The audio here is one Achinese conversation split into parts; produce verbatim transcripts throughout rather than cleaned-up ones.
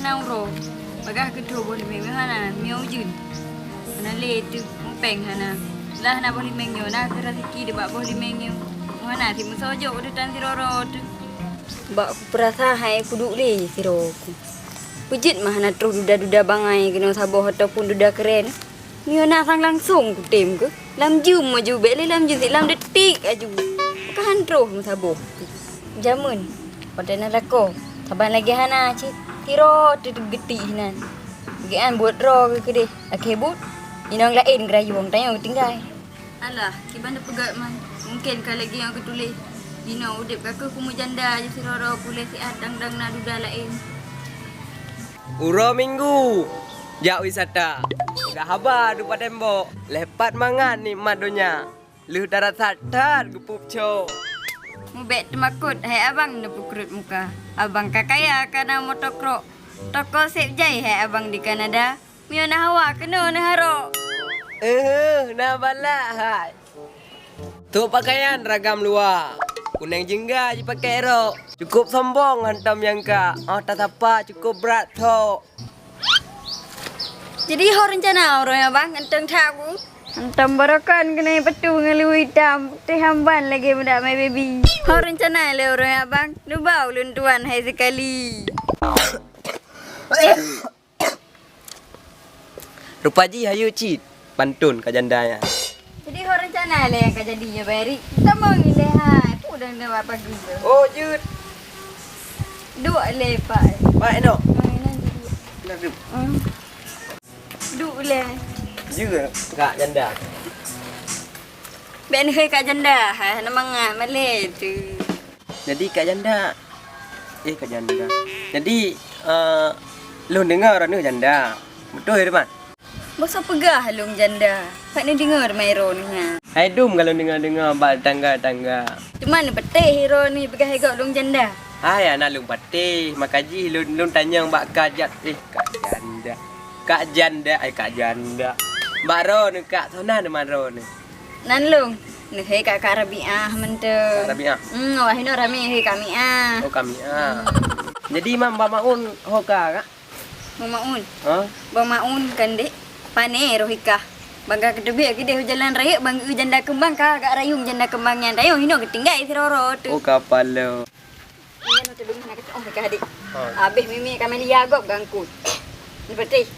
Nyang uroe, bagaih keuthô boh limeng nyoe hana, miyueb ujeuen. Hana lé teuk, mupéng hana. Lah na boh limeng nyoe, na kheueh raseuki nibak boh limeng nyoe. Hana simeusojok udeutan sidroe-droe teuk. Bak kupeurasa hai kuduek lé sidroe ku. Peujeuet mah hana troh duda-duda bangai keunoe saboh ataupun duda keuren. Meunyoe na sang langsong kutem keuh, lam jeuem aju, bék lé lam jeuem, lam detik aju. Ka han troh meusaboh. Jameun, watée na lakoe, saban lagée hana cit, sidroe teuk geutik hinan. Geuan buet droe geuh keudeh, akhé buet, inong laén geurayueng, tanyoe geutinggai. Alah, kiban teupeugah man, mungken ka lagée nyang geutuléh. Jinoe udeb ka kheueh kumeujanda, jisidroe-droe puléh siat dang-dang na duda laén. Uroe Minggu, jak wisata. Peugah haba duek bak tembok, lheueh pat mangat nikmat donya. Lheueh tarasa that geupup cok. Mubék teumakot, hai abang, neupeukrot muka. Abang ka kaya, ka na moto krok. Toko sép jai, hai abang, di Kanada. Meunyoe na hawa, keunoe neuharok. Eh, na balak, hai. Trok pakaian ragam luwa, kuneng jingga jipakée rok. Cukup sombong hantom nyang ka, óh tasapa cukup brat thok. Jadi ho reuncana uroe nyoe bang, euntong that ku. Hantom barokon keunoe patu ngon luweue itam, putéh hamban lagée meudak my baby. Ho reuncana lé uroe nyoe bang, neuba ulôn tuan hai sikali. Rupa jih hayeue cit, pantôn ka janda nyan. Jadi ho reuncana lé nyang ka jadi nyoe Bang Erik? Tamong ilée hai, peue dang neuba pageue? Oh, jeuet. Duek lé, Pak. Pak, enoe. Oh, inoe jadi. Enoe duek. Hmm. Duek lé. Jeuet, kak janda. Bék neuhôi kak janda, hai, hana mangat malée tu. Jadi kak janda, eh, kak janda. Jadi, eh, lôn deungoe droeneuh janda. Beutôi, Teuma? Boh soe peugah lôn janda? Pat neudeungoe teuma droeneuh nyan? Hai dum ka lôn deungoe-deungoe bak tetangga-tetangga. Teuma neupatéh droeneuh peugah lé gob lôn janda? Hai, hana lôn patéh, maka jih lôn, lôn tanyong bak kak ja-, eh, kak janda. Kak janda, eh, kak janda. Bak droeneuh kak, soe nan teuma droeneuh? Nan lôn, neuhôi kak, kak Rabiah mantong. Kak Rabiah? Hmm, wah inoe ramé hôi kak Miah. Oh, kak Miah. Hmm. Jadi, Mam, Bang Maun ho ka, kak? Bang Maun? Ha? Bang Maun kan, dek, pané roh i kah. Bang ka geuteubiet keudeh u jalan rayeuk, bang geu janda keumbang ka, kak rayueng janda keumbang nyan. Rayeuk inoe geutinggai sidroe-droe tu. Oh, kapalo. Nyan teudeungoe na keucok oh ka adik. Ha. Habéh mimi Kamelia gob gangkut. Ni putih.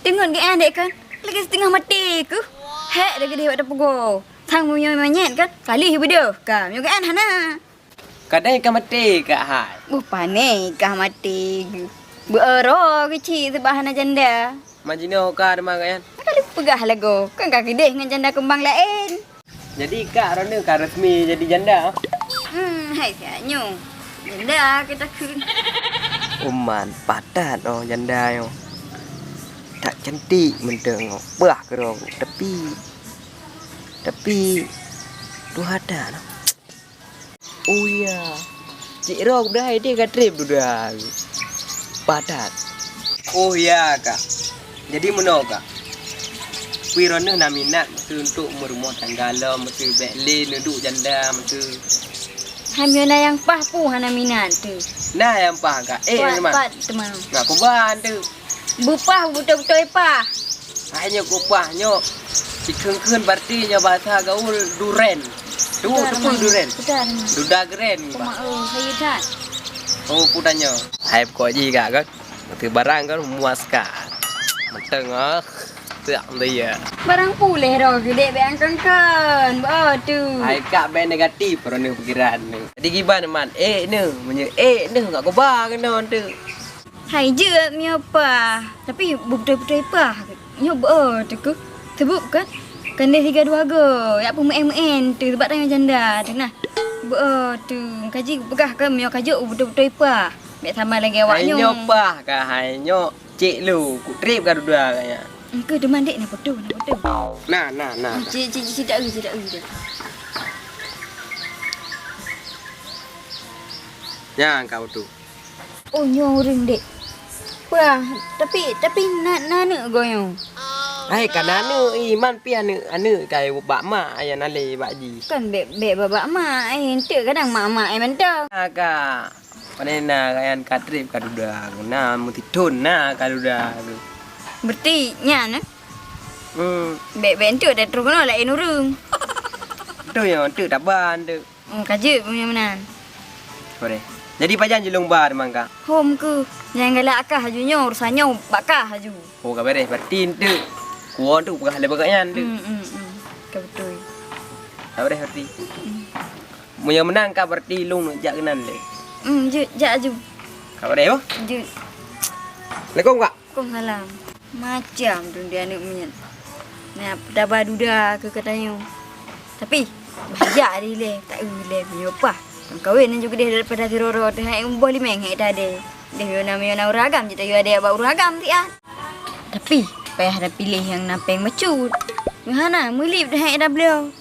Teungon geuh aneuk kan? Lagée siteungoh maté keuh. Hék dah geudeh bak teupeugah. Sang meunyoe manyét kan? Salih beudôh ka. Meunyoe geuh hana. Kadang ka maté kak hai. Buh pané ka maté geuh. Beuoro keuchik seubab hana janda. Majinoe ka teuma kak nyan. Ka lheueh peugah lagoe. Kan ka keudeh ngon janda keumbang laén. Jadi kak droeneuh ka resmi jadi janda? Hmm, hai siat nyoe. Janda kita kheun. Uman patat oh janda nyoe. Tak cantik mantong oh. Bah keudroe, tapi, tapi tuha that noh. Oh ya. Cik Rong dah ideh ka treb duda. Padat. Oh ya kak. Jadi meunoe kak. Pui droeneuh na minat meusu untuk meurumoh tangga lom meusu bék lé neuduek janda meusu. Hai meunyoe na nyang paih peue hana minat tu. Na nyang paih kak. Eh, Pat, teuma. Pat, teuma. Nak kuban tu. Beupah beutôi-beutôi pah. Hai nyoe kupah nyoe. Sikheun-kheun berarti nyoe bahasa gaul duren. Tu teupeue duren. Duda geren. Cuma, eh, saya that. Oh, peue tanyoe. Hai pokok jih kak kan. Meuteue barang kan muas kak. Mantong ah. Tak dia. Barang puléh roh geude bék angkon-kon. Bah tu. Hai kak bék negatif roh ni pikiran ni. Jadi kiban man, eh ni, meunyoe eh ni ngak kuba keunoe tu. Hai jeuet meunyoe pah, tapi beutôi-beutôi pah. Nyoe beu teuh keuh. Sabab kan, kan deh siga dua go, yak peumeu'en-meu'en teuh, sabab tanyoe janda teuh nah. Beu teuh, kaji peugah kan meunyoe ka jeuet beutôi-beutôi pah. Bék sama lagée awak nyoe. Hai nyoe pah ka hai nyoe, cek lu, ku treb ka dua ka nyan. Engkau teuma dek na foto, na foto. Na, na, na. Cek, cek, cek, cek, cek, cek. Nyan ka foto. Oh, nyoe ureueng dek. Wah, tapi, tapi na, na aneuk goe nyoe. Hai, ka na aneuk, iman pi aneuk, aneuk kai bak mak, ayah nalé bak ji. Kan bek, bek bak, bak mak, eh, enteuk kadang mak-mak, eh, mantong. Ha, ka. Pane na kayang ka trép ka duda, na meutithon na ka duda. Berarti nyan, eh? Hmm. Bèk-bèk enteuk dah troh keunoe laén ureueng. Beutôi nyoe, enteuk taban enteuk. Oh, ka jeuet meunyoe meunan. Boleh. Jadi pajan jilong ba teuma ka? Hom keuh. Nyang galak akah aju nyoe, urusan nyoe bak kah aju. Oh, ka beres. Berarti enteuk kuwoe enteuk peugah lé bak nyan enteuk. Hmm, hmm, hmm. Ka beutôi. Ka beres berarti. Hmm. Meunyoe meunan ka berarti lôn jak keunan lé. Hmm, jeuet, jak aju. Ka beres, oh? Jeuet. Assalamualaikum, Kak. Waalaikumsalam. Macam tu dia aneuk miet. Nah, peutaba duda keu geutanyoe. Tapi, bahya dilèe, tak eu lé meunyoe paih. Lam kawen nyan ju geudeh daripada sidroe-droe teuh hai boh limeng hai tadé. Deh meunyoe na, meunyoe na ureueng agam, jitayue adé bak ureueng agam siat. Tapi, payah tapiléh nyang na péng bacut. Meuhana, meulip teuh hai tabloe.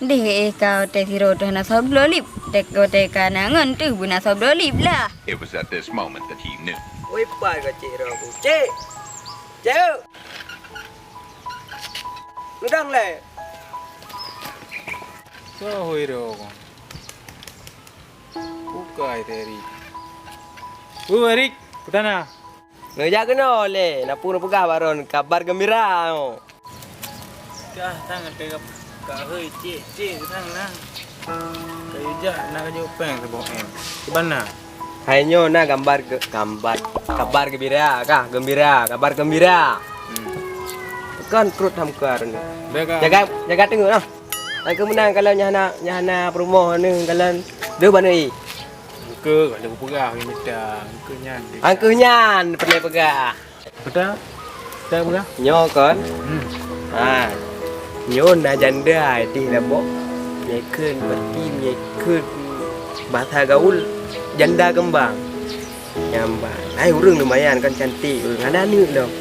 Deh, eh, ka watèe sidroe teuh hana sabloe lip. Teuka watèe ka na ngon teuh beuna sabloe lip lah. It was at this moment that he knew. Woi, pai ka cék roh aku. Cék! Cék! Neudong lé. Soe hui roh kong? Bukai teh Erik. Hui Erik, peue na? Neujak keunoe lé, na peue neupeugah bak droeneuh, kabar geumbira nyoe. Kah tang ka, ka hôi cék-cék tang na. Kayue jak na kayue péng saboh em. Kiban na? Hai nyoe na gambar ge-, gambar, kabar geumbira kah, geumbira, kabar geumbira. Hmm. Kon krot tham keu droeneuh. Bèk ka. Jaga, jaga teungoh nah. Angkeu meunan kalon nyang hana, nyang hana peurumoh neuh kalon deuh baneue. Angkeu ka lheueh peugah mita, angkeu nyan. Angkeu nyan peureulèe peugah. Peue ta? Ta peugah? Nyoe kon? Hmm. Ha. Nyoe na janda ideh lam boh. Meukheun berarti meukheun bahasa gaul janda keumbang. Nyan ban. Hai ureueng lumayan kan cantik, ureueng hana aneuk lom.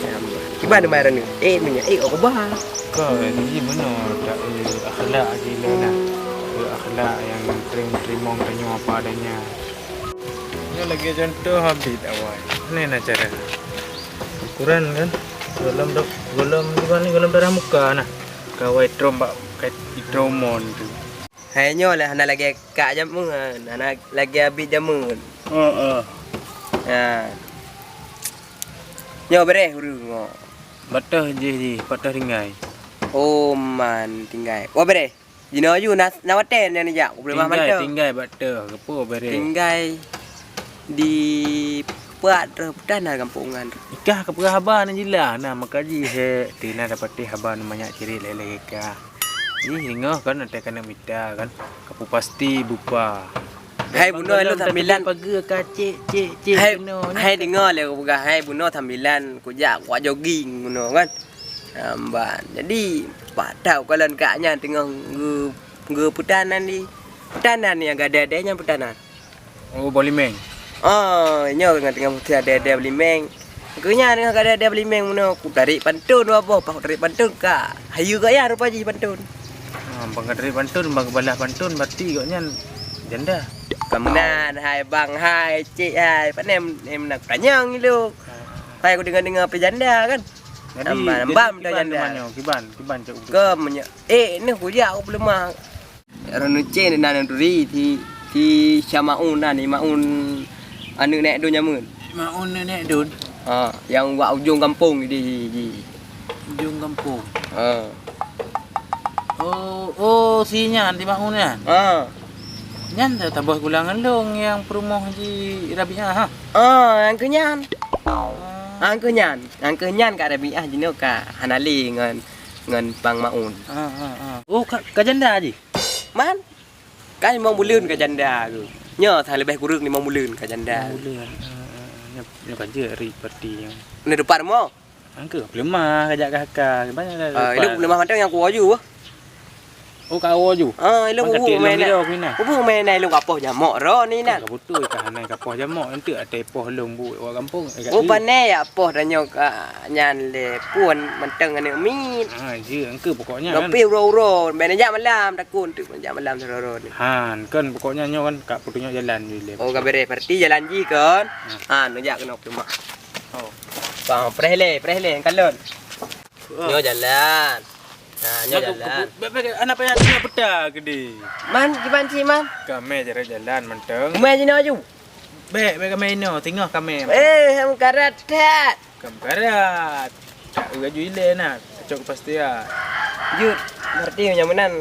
Nyan ban. Kiban teuma droeneuh? Eh, meunyo eh, oh, bah. Ka, jih meunoe tak, eh, akhlak jih lé na. Eh, akhlak nyang teurim-, teurimong tanyoe apa adanya. Nyoe lagèe contoh Habib awai. Nyan na cara. Ukuran kan? Golom dok, golom di mana? Golom darah muka nah. Kawai trom bak kai itromon tu. Hai nyoe lé hana lagèe kak jameun, hana lagèe Habib jameun. Heeh. Ha. Nyoe beureh ureueng nyoe. Bak toh jih jih, bak toh tinggai. Oh, man tinggai. Wah beureh. Jinoe ju na, na watèe nyan jak, kupeuleueh mantong. Tinggai, tinggai bak toh, keupeue beureh. Tinggai di pat roh putah na gampông nyan. Ikah keupeugah haba na jeulaih, na maka jih he, tina dapat haba na manyak cirit lé-lé kah. Jih ringoh kan, watèe ka neumita kan, kapeupasti bupa. Hai bunoe lôn sambilan. Pageue ka cék, cék, cék hai, bunoe, hai deungoe lé kupeugah, hai bunoe sambilan kujak kuat jogging bunoe kan. Amban. Jadi, pat that kalon kak nyan teungoh geu-, geupeutanan di. Peutanan nyang gadai-gadai nyan peutanan. Oh, boh limeng. Ah, nyoe ngon teungoh putih ada-ada beulimeng. Keu nyan teungoh ada-ada beulimeng meunoe, kutarék pantôn dua boh, paih kutarék pantôn ka. Hayeue gaya rupa jih pantôn. Ah, ban katarék pantôn, ban keubalah pantôn, berarti gobnyan janda. Ka meunan, hai bang, hai cék, hai. Pane em, em na kutanyong ilok. Ah, ah, ah. Hai kudeungoe-deungoe pih janda kan. Jadi, ambam, jadi ambam dah kiban janda. Teuma nyoe, kiban, kiban cok. Ke meunya, eh, neuh kujak aku peuleumah. Droeneuh cen na neuturi si, si Syamaun na, ni Maun aneuk Nèk Dun jameun. Maun aneuk Nèk Dun? Ha, nyang wak ujong gampông di, di, di. Ujong gampông? Ha. Oh, oh, si nyan, si Maun nyan? Ha. Nyan ta-, taboh gula ngon lôn nyang peurumoh si Rabiah, ha? Ha, nyang keu nyan. Ah. Nyang keu nyan. Nyang keu nyan Kak Rabiah jinoe ka hana lé ngon, ngon Bang Maun. Ha, ha, ha. Oh, ka, ka janda jih? Man, kan limong buleuen ka janda tu. Nyoe sa leubeh kureueng limong buleuen ka janda. Limong buleuen. Ah, ah, ah. Nyoe, nyoe ka jeuet ri parti nyoe. Nyoe depan rumoh. Angkeu peuleumah ka jak ka haka. Banyak dah. Ah, ilok peuleumah mantong nyang kuwoe ju. Oh, ka woe ju. Ah, ilok bubu main. Kubu main ilok apoh jamok ro ni nah. Ka beutôi ka hana ka apoh jamok. Enteuk até poh lôn buet wak gampông. Eh, oh, pane ya apoh tanyoe ka nyan lé puan mantong aneuk miet. Ah, je angkeu pokoknya kan. Tapi uro-uro, bèk neujak malam, takot tu neujak malam sidroe-droe ni. Han, kan pokoknya nyoe kan ka peutunyok jalan ju lé. Oh, ka beres. Berarti jalan jih kan? Ha. Han, neujak keunoe keu mak. Oh. Bang, preh lé, preh lé, kalon. Oh. Nyoe jalan. Ha, nyoe jalan. Bèk, bèk, aneuk payah teuka peuta keudéh. Man, kiban cit, Man? Kamè jaroe jalan mantong. Kamè jinoe ju. Bèk, bèk kamè inoe, singoh kamè. Eh, meukarat that. Ka meukarat. Tak eu aju ilèe na, cok kepastian. Jeuet, berarti nyang meunan.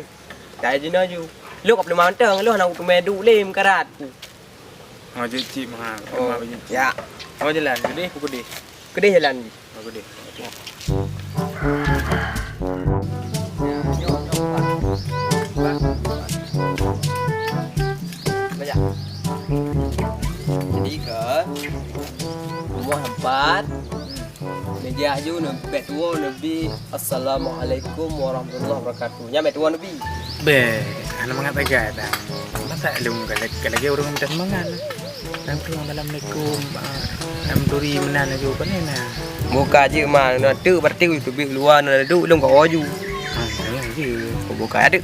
Ka jinoe ju. Lôn ka peuleumah mantong, lôn hana kuteumè duek lé meukarat. Oh, jeuet cit, Mak. Oh, ya. Oh, jalan. Keudéh, keudéh. Keudéh jalan. Oh, keudéh. Jadi ke rumoh empat. Neujak ju neubèk tuwoe neubi, "Assalamualaikum warahmatullahi wabarakatuh." Nyan bèk tuwoe neubi. Bèk, hana mangat lagèe dah. Masa lôn galak, galak lagèe ureueng minta sumbangan. Nang tu, "Assalamualaikum, ah, am turi meunan laju, pane na?" Buka jeuet ma, na teuk berarti teubiet luwa na duek lôn ka oju. Ah, ya je. Buka ada.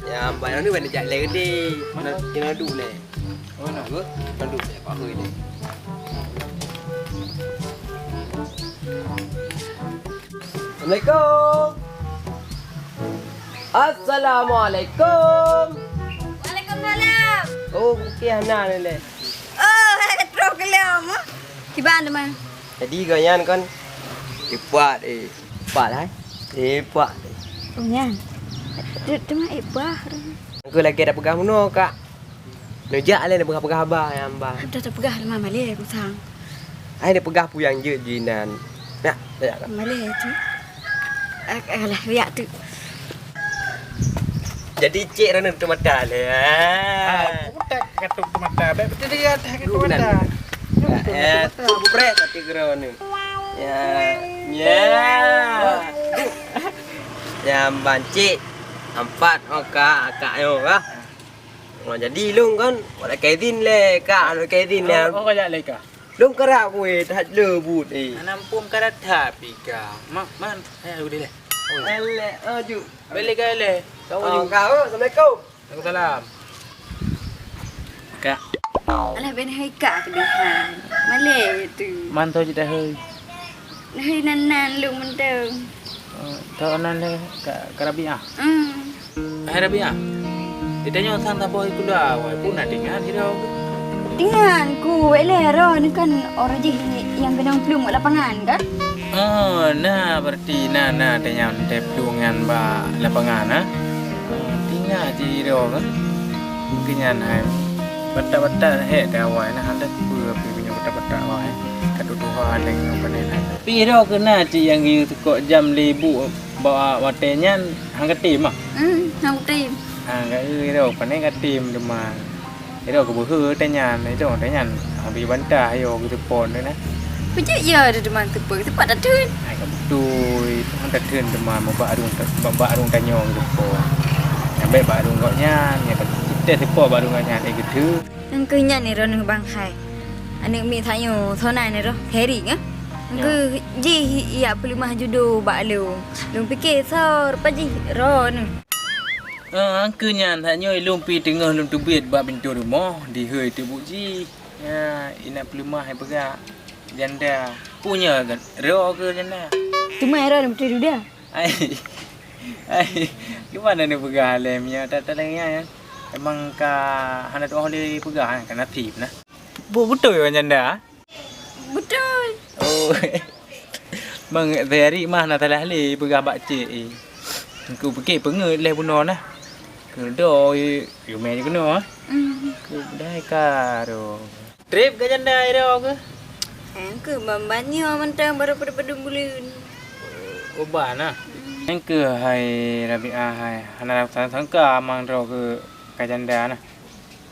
Ya, ambai ni bani jak lagi. Mana kena duek leh. Oh, na. Apa? Tanduk saya pakai ni. Assalamualaikum. Assalamualaikum. Waalaikumsalam. Oh, bukeh hana ni leh. Oh, hai trok kelam. Kiban teman. Jadi gobnyan kan ipat eh. Ipat hai. Ipat. Oh nyan. Teuma ipat. Aku lagi ada pegang meunoe, Kak. Neujak lé neupeugah-peugah haba nyang ban. Udah teupeugah lé mama lé kusang. Ai neupeugah peue nyang jeuet jinan. Nak, nak. Mama lé tu. Alah, riak tu. Jadi cek rana tu mata lé. Ah, putak katuk tu mata. Baik betul dia atas katuk mata. Eh, tu buprek kata kira ni. Ya. Ya. Nyang ban cek. Ampat oh kak, kak nyoe kah. Oh, jadi lôn kan, wak lakèe idhin lé, Kak, wak lakèe idhin lé. Oh, oh, kajak lé, Kak. Lôn karap kueh that le buet eh. Anak mpung karap that pih, Kak. Mak, man, eh, udah lé. Elek, aju. Balik ke lé. Kau aju. Kak, assalamualaikum. Waalaikumsalam. Kak. Alah, ben hai Kak keudeh hai. Malèe tu. Man tho jeuet hai. Hai nan-nan lôn mantong. Oh, tho nan lé Kak, Kak Rabiah. Hmm. Hai Rabiah, ditanyoe sang saboh kuda, wai pun na dengan sidroe. Dengan ku, wai lé roh ni kan orang jih yang kenang plueng lapangan kan? Oh, na berarti na, na tanyong teh plueng nyan bak lapangan, ha? Oh, tinggai sidroe kan? Mungkin nyan hai. Batat-batat hek teh awai na, handak peue pi meunyoe batat-batat awai. Ka tutoha lé nyoe panen hai. Pi roh keu na cit nyang geuyue seukok jam lé bu. Bak watèe nyan han katem ah? Hmm, han katem. Han ka eu, idong pane katem teuma. Idong keubeuhe watèe nyan, idong watèe nyan han bri bantah yo geuteupon tu na. Peujeuet ya ada teuma teupon, teupon tatheun. Hai ka beutôi, han tatheun teuma bak arung, bak, bak arung tanyoe geuteupon. Nyang bèk bak arung gobnyan, nyang ka teuteupon bak arung gobnyan, eh geuteupon. Nyang keuh nyan ni droeneuh bang hai. Aneuk miet tanyoe, soe nan ni roh? Heri nyoe? Nyang keuh jih yak peuleumah judo bak lôn. Lôn pike soe rupa jih droeneuh. Ah, nyang keuh nyan, tanyoe lôn pi teungoh lôn teubiet bak pintoe rumoh, dihôi teuh buet jih. Ya, inak peuleumah hai peugah. Janda. Punya kan? Ro ke janda? Teuma ro na beutôi duda. Ai, ai, gimana ni peugah lé meunyoe that-that lagèe nyan? Emang ka hana tu'oh lé peugah, ka nasib nah. Bu-, beutôi ureueng janda? Beutôi. Oh. Bang, sehari mah na salah lé peugah bak cek, eh. Ku pike peungeut lé bunoe nah. Keudo, eh, yumè keunoe, ah. Hmm. Kudai karo. Trép ka janda ira keuh? Nyang keuh ban-ban nyoe mantong baru padum-padum buleuen. Oh, ban ah. Nyang keuh hai Rabiah hai, hana sangka-sangka amang droe keuh ka janda nah.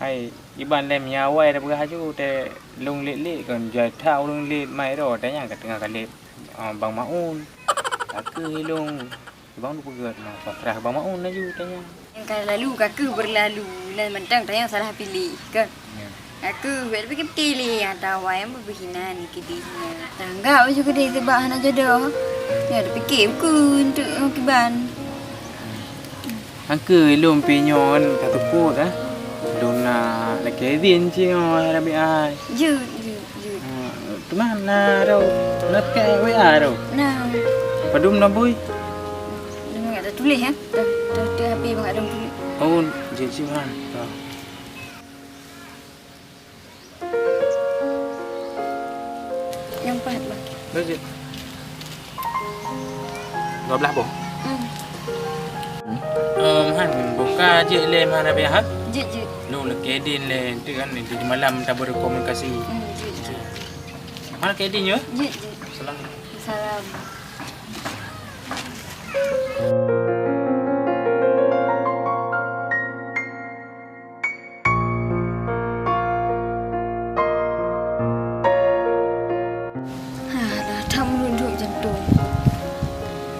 Hai, iban lé meunyoe awai tapeugah aju teuh lôn lét-lét kon jai that ureueng lét mai droe teuh nyang ka teungoh ka lét, ah, Bang Maun. Ka keuh lôn Bang dupeugöt meupakrah Bang Maun laju tanyong. Nyang ka lalu ka keuh beurlalu, nan mantong tanyong salah piléh, kan? Ya. Ka keuh, bèk pike-pike lé, atawa nyang beubeuhinan keudeh nyan. Tanggap laju keudeh sabab hana jodoh. Ya, tapike ukeue untuk nyang kiban. Angkeu lôn pih nyoe kan ka seupôt, eh. Lôn na lakèe idhin cit nyoe, Rabiah. Jeuet, jeuet, jeuet. Ha, teuma na droe, na pike W A droe? Na. Padum na bui? Tuléh, ya? Dah, dah, dah habéh bak dong tuléh. Oh, jeuet, jeuet, Han. Dah. Nyang paih, Bang. Dah, jeuet. Dua belah boh? Hmm. Em, Han, boh ka jeuet lé, Han, habéh, ha? Jeuet, jeuet. Nyoe lakèe Din lé, tu kan, di malam taberkomunikasi. Hmm, jeuet, jeuet. Mana Kak Din, ya? Jeuet, jeuet. Salam. Salam. Alah, that meuruduk jantong.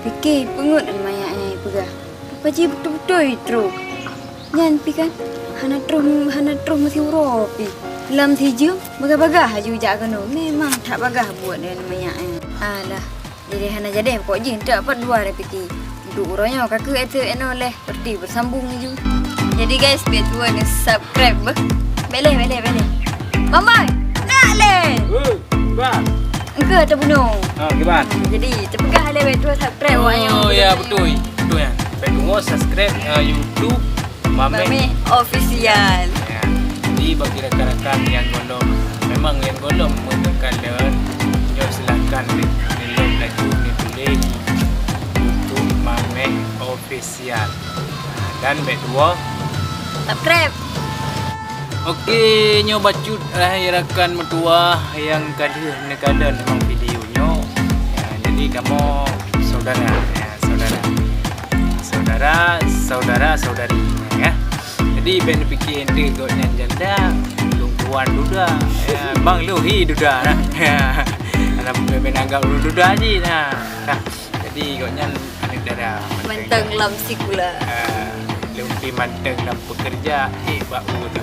Pike peungeut manyak nyan peugah. Apa jih beutôi-beutôi troh. Nyan pi kan, hana troh, hana troh meusiuroe pi. Lam sijeuem, bagah-bagah laju jak keunoe. Memang that bagah buet nyan manyak nyan. Alah. Jadi hana jadi pokok jih, tak pat dua dah pike. Untuk uroe nyoe ka keuh episode inoe leh, berarti bersambung laju. Jadi guys, bèk tuwo neusubscribe beuh. Bèk lé, bèk lé, bèk lé. Mamai, nak lé. Weh, Bang. Engkau atau bunuh? Ha, kiban. Jadi, terpeugah lé bèk tuwo subscribe awak nyoe. Oh, ya, betul. Betul ya. Bèk tuwo subscribe, uh, YouTube Mamek. Mamek Official. Ya. Jadi bagi rakan-rakan nyang gohlom, memang nyang gohlom meunyoe kalon, nyoe silakan di, di lom laju dituléh YouTube Mamek Official. Dan bèk tuwo subscribe. Oke, nyoe bacut, eh, rakan meutuwah nyang ka lheueh neukalon memang video nyoe. Ya, jadi kamoe saudara, ya, saudara. Saudara, saudara, saudari, ya. Jadi, bèk neupike ente gobnyan janda, lôn tuan duda. Ya, bang lôn hi duda, nah. Ya. Alah, bèk, bèk anggap lôn duda jih, nah. Nah, jadi gobnyan aneuk dara. Mantong lam sikula. Ah, lôn pi mantong lam pekerja, eh, bak u tu.